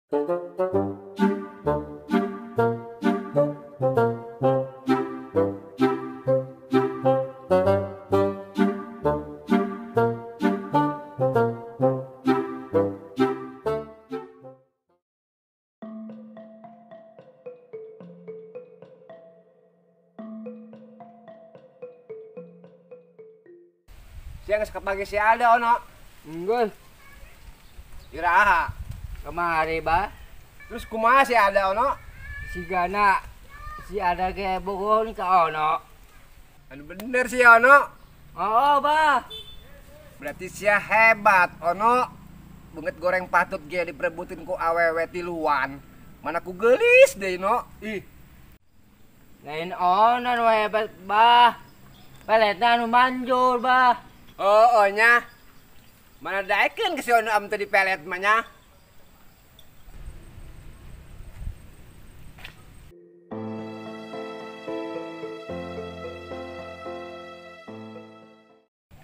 Siang sekapagi si Alda ono. Enggak. Iraha. Kemari ba. Terus kumaha si Alda ono? Si Gana si Alda ge bogoh ka ono. Anu bener si ono. Oh ba. Berarti sia hebat ono. Banget goreng patut ge diperebutin ku awewe tiluan. Mana ku gelis deh no. Ih. Lain ono nu hebat bah. Peletna nu manjur bah. Oh, oh nya. Mana daekeun ke si ono am teu dipelet mah nya.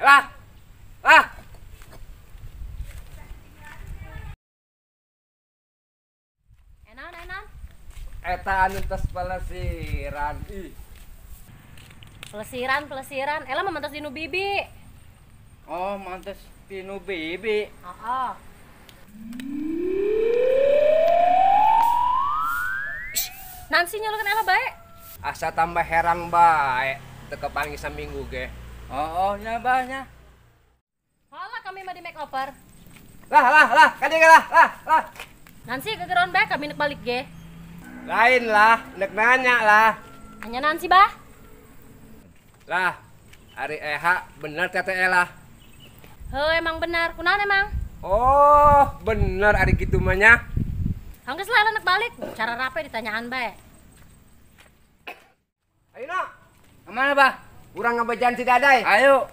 Lah. Lah. Enan, enan. Eta anu tos pelesiran ih. Pelesiran, pelesiran. Ela mah mantos dinu bibi. Oh, mantos dinu bibi. Heeh. Nancy nyalukan ela bae. Asa tambah herang bae, teu kapanggih saminggu ge. Oh, oh nya bah nya. Halah kami mah di makeover. Lah, lah, lah, kadieu lah, lah, lah. Nancy kegeroan bae kami nek balik ge. Lain lah, nek nanya lah. Hanya Nancy bah. Lah, ari Eha bener teteh lah. Heuh, emang benar. Kunaon emang? Oh, bener ari kitu mah nya. Anggeus lah nek balik, cara rape ditanyaan bae. Ayo nak. Kemana bah? Urang ngabejan si Dadai. Ayo.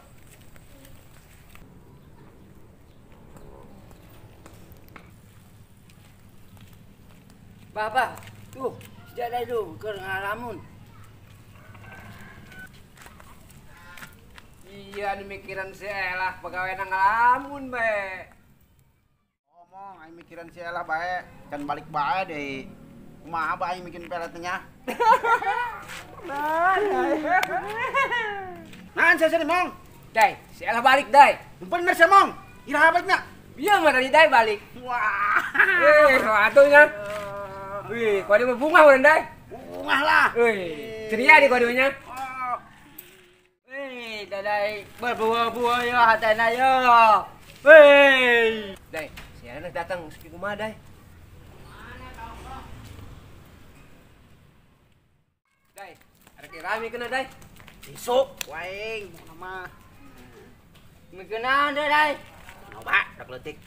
Bah, bah. Tuh, si Dadai tuh keur ngalamun. Iya, anu mikiran si Elah pegawai ngalamun bae. Ngomong aing mikiran si Elah bae, can balik bae deui. Kumaha bae aing bikin peletnya? Nah, saya sini mong. Dai, si Elah balik dai. Bener sih mong. Iraha balikna? Iya mah tadi dai balik. Wah. Atuh nya. Wih, kau dia mah bunga urang dai. Bungah lah. Wih, ceria di kau dia nya. Wih, dadai berbuah-buah yo hatena yo. Wih. Dai, si Elah datang seki kumaha dai? Dai, arek rame kena dai. Isuk wae mau mah. Mikeun dai. Coba dak leutik.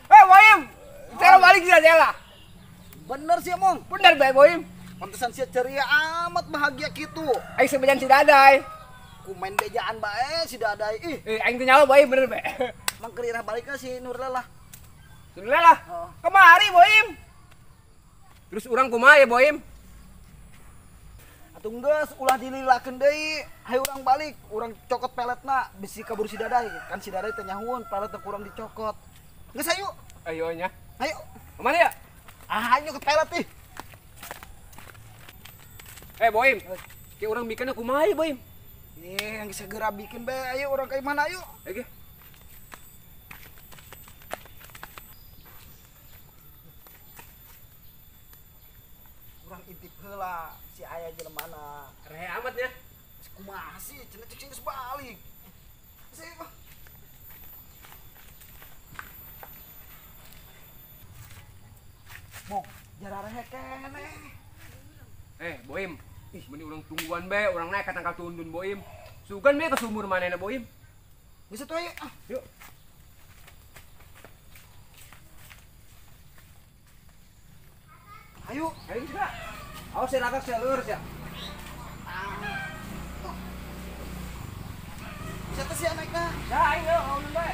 Eh, Boim. Saya balik sih lah. Bener sih, Mong. Bener bae, Boim. Pantesan sia ceria amat bahagia kitu. Aing sebejan si Dadai. Ku main bejaan bae si Dadai ih. Eh, aing teu nyawa Boim bener bae. Mang keur irah balik si Nurlela lah. Nurlela lah. Oh. Kemari, Boim. Terus urang kumaha ya, Boim? Atuh geus ulah dililakeun deui. Hayu urang balik, urang cokot peletna bisi kabur si Dadai. Kan si Dadai teh nyahueun peletna kurang dicokot. Geus ayo. Ayo nya. Ayo. Kemana ya? Ah, ayo ke pelet ih. Eh, Boim. Ki urang bikinna kumaha ya, Boim? Ih, yang segera bikin bae. Ayo urang ka mana ayo. Oke. Urang intip heula si aya jelemana. Rehe amat nya. Kumaha sih cenah cek geus balik. Sih. Mong, jara rehe keneh. Eh, Boim. Ih, mending urang tungguan bae, urang naik ka tangkal tundun Boim. Sugan bae ke sumur manehna Boim. Geus atuh ayo. Ah, yuk. Ayo, ayo juga. Awas ya lakak sia lurus ya. Bisa teh sia naikna. Ya, ayo ulun bae.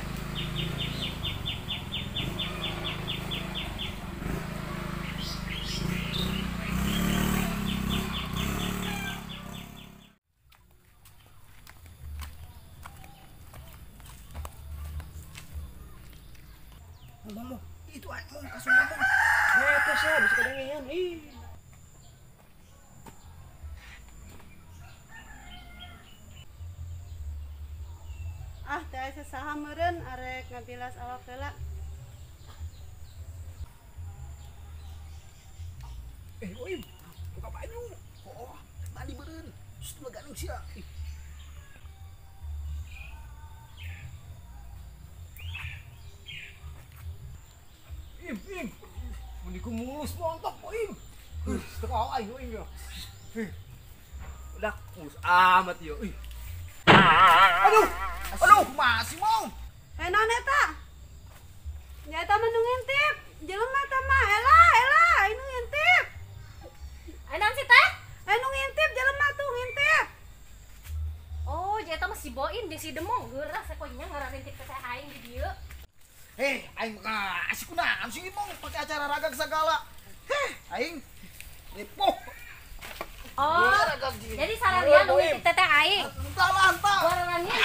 Mong, itu aing mong kasung mong. Repes ya, bisa kadengean. Ih. Ah, teh aya saha meureun arek ngabilas awak heula. Boim, buka baju. Oh, mandi beureun. Sus leganing sia. Im, im. Mun ku mulus montok, Boim. Teu aing Boim yo. Udah mulus amat yo. Ih. Aduh. Aduh, masih mau. Naon eta? Nya eta mah nu ngintip. Jelema eta mah. Elah, elah, anu ngintip. Aya naon sih teh? Anu ngintip jelema tuh ngintip. Oh, jadi eta mah si Boim jeung si Demong geurah sakonya ngararintip ke teh aing di dieu. Heh, aing mah asik kunaon sih mong pakai acara ragag segala. Heh, aing ripuh. Oh, jadi sararian nu ngintip teteh aing. Entah lah, entah. Warnanya.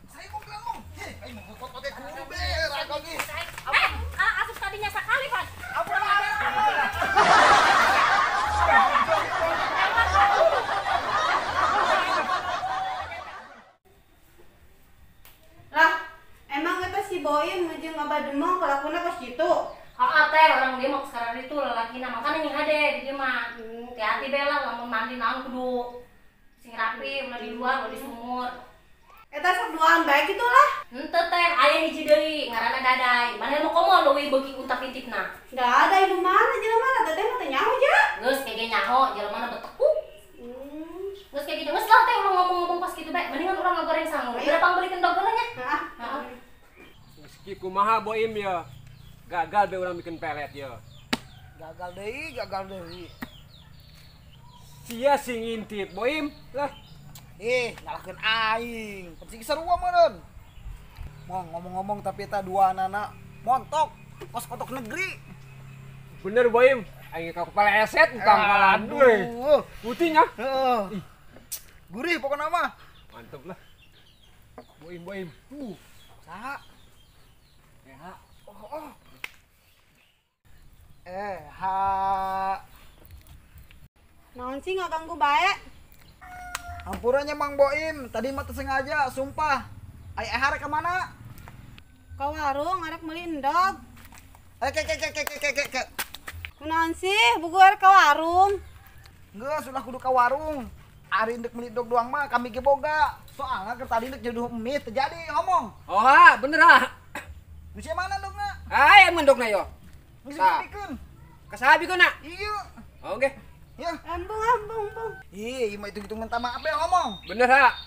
Saya mau bilang, heh, aing mau ngekot pakai kudu be, ragag ge. Asup tadinya sekali, Pan. Ampun, Lah, emang eta si Boim jeung Abah Demong kalakuna kos kitu? Heeh teh, orang dia mau sekarang itu lalakina makanya nying hade di dieu mah. Hati-hati be lah lamun mandi naon kudu sing rapi, ulah di luar, ulah di sumur. Eta sok duaan bae kitu lah. Henteu teh, aya hiji deui ngaranna Daday. Maneh mau komo leuwih beuki untak intipna. Daday nu mana jelema na teteh mah teu nyaho ja. Geus kege nyaho, jelema na betekuk. Geus kege geus lah teh ulah ngomong-ngomong pas kitu bae. Mendingan urang ngagoreng sangu. Geura pangbeulikeun dog heula nya. Heeh. Heeh. Meski kumaha Boim ya. Gagal be urang bikin pelet ya. Gagal deui, gagal deui. Sia sing ngintip Boim lah. Nyalahkeun aing. Penting sarua meureun. Mong ngomong-ngomong tapi eta dua anak montok kos kotok negeri. Bener Boim, aing ka kepala eset utang kalah. Aduh. Putihnya. Heeh. Gurih pokokna mah. Mantep lah. Boim, Boim. Saha? Ya. Oh. Ha. Naon sih ngaganggu bae? Ampurannya Mang Boim, tadi mah teu sengaja, sumpah. Ai arek ka mana? Ka warung arek meuli endog. Ke. Kunaon sih, buku arek ka warung. Geus ulah kudu ka warung. Ari endek meuli endog doang mah kami ge boga. Soalna keur tadi endek jodoh mie teu jadi ngomong. Oh, ha, bener ha. Nu sia mana endogna? Aya endogna yo. Geus dibikeun. Ka saha bikeun na? Iya. Oke. Ya. Embung, embung, embung. Ih, ieu mah hitung-hitung minta maaf ya ngomong. Bener ha.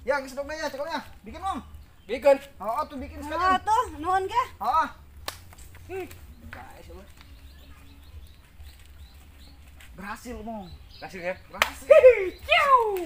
Ya, geus endogna ya, cekolnya. Bikin, Mong. Bikin. Oh, tuh bikin sekalian. Oh, tuh, nuhun ge. Heeh. Bae sih mah. Berhasil, Mong. Berhasil ya? Berhasil. Ciao.